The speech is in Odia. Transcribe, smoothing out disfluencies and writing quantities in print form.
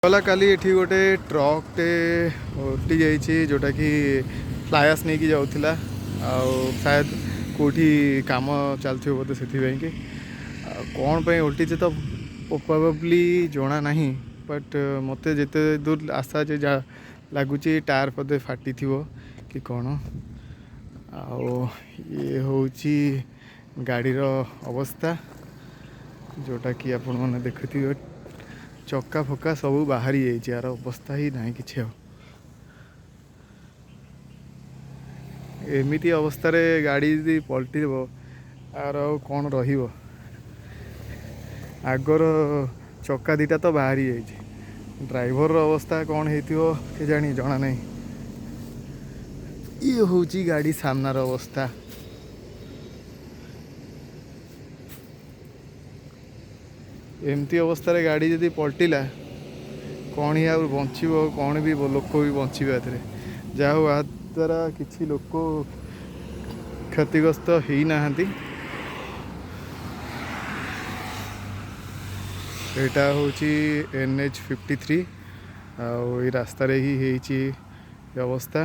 ଗଲା କାଲି ଏଠି ଗୋଟେ ଟ୍ରକ୍ଟେ ଓଲଟି ଯାଇଛି, ଯେଉଁଟାକି ଫ୍ଲାଏସ୍ ନେଇକି ଯାଉଥିଲା। ଆଉ ସାୟଦ କେଉଁଠି କାମ ଚାଲିଥିବ ବୋଧେ, ସେଥିପାଇଁକି। ଆଉ କ'ଣ ପାଇଁ ଓଲଟିଛି ତ ପ୍ରୋବାବ୍ଲି ଜଣା ନାହିଁ, ବଟ୍ ମୋତେ ଯେତେ ଦୂର ଆଶା ଯେ ଯାହା ଲାଗୁଛି ଟାୟାର ବୋଧେ ଫାଟିଥିବ କି କ'ଣ। ଆଉ ଇଏ ହେଉଛି ଗାଡ଼ିର ଅବସ୍ଥା, ଯେଉଁଟାକି ଆପଣମାନେ ଦେଖୁଥିବେ। ଚକା ଫକା ସବୁ ବାହାରି ଯାଇଛି, ଆର ଅବସ୍ଥା ହିଁ ନାହିଁ କିଛି। ଆଉ ଏମିତି ଅବସ୍ଥାରେ ଗାଡ଼ି ଯଦି ପଲଟିବ, ଆର ଆଉ କ'ଣ ରହିବ? ଆଗର ଚକା ଦୁଇଟା ତ ବାହାରି ଯାଇଛି, ଡ୍ରାଇଭରର ଅବସ୍ଥା କ'ଣ ହେଇଥିବ କେଜାଣି ଜଣା ନାହିଁ। ଇଏ ହେଉଛି ଗାଡ଼ି ସାମ୍ନାର ଅବସ୍ଥା। ଏମିତି ଅବସ୍ଥାରେ ଗାଡ଼ି ଯଦି ପଲଟିଲା, କ'ଣ ହିଁ ଆଉ ବଞ୍ଚିବ? କ'ଣ ବି ଲୋକ ବି ବଞ୍ଚିବେ ଏଥିରେ? ଯାହା ହଉ, ଏହା ଦ୍ୱାରା କିଛି ଲୋକ କ୍ଷତିଗ୍ରସ୍ତ ହେଇନାହାନ୍ତି। ଏଇଟା ହେଉଛି NH 53, ଆଉ ଏଇ ରାସ୍ତାରେ ହିଁ ହେଇଛି ଏ ଅବସ୍ଥା।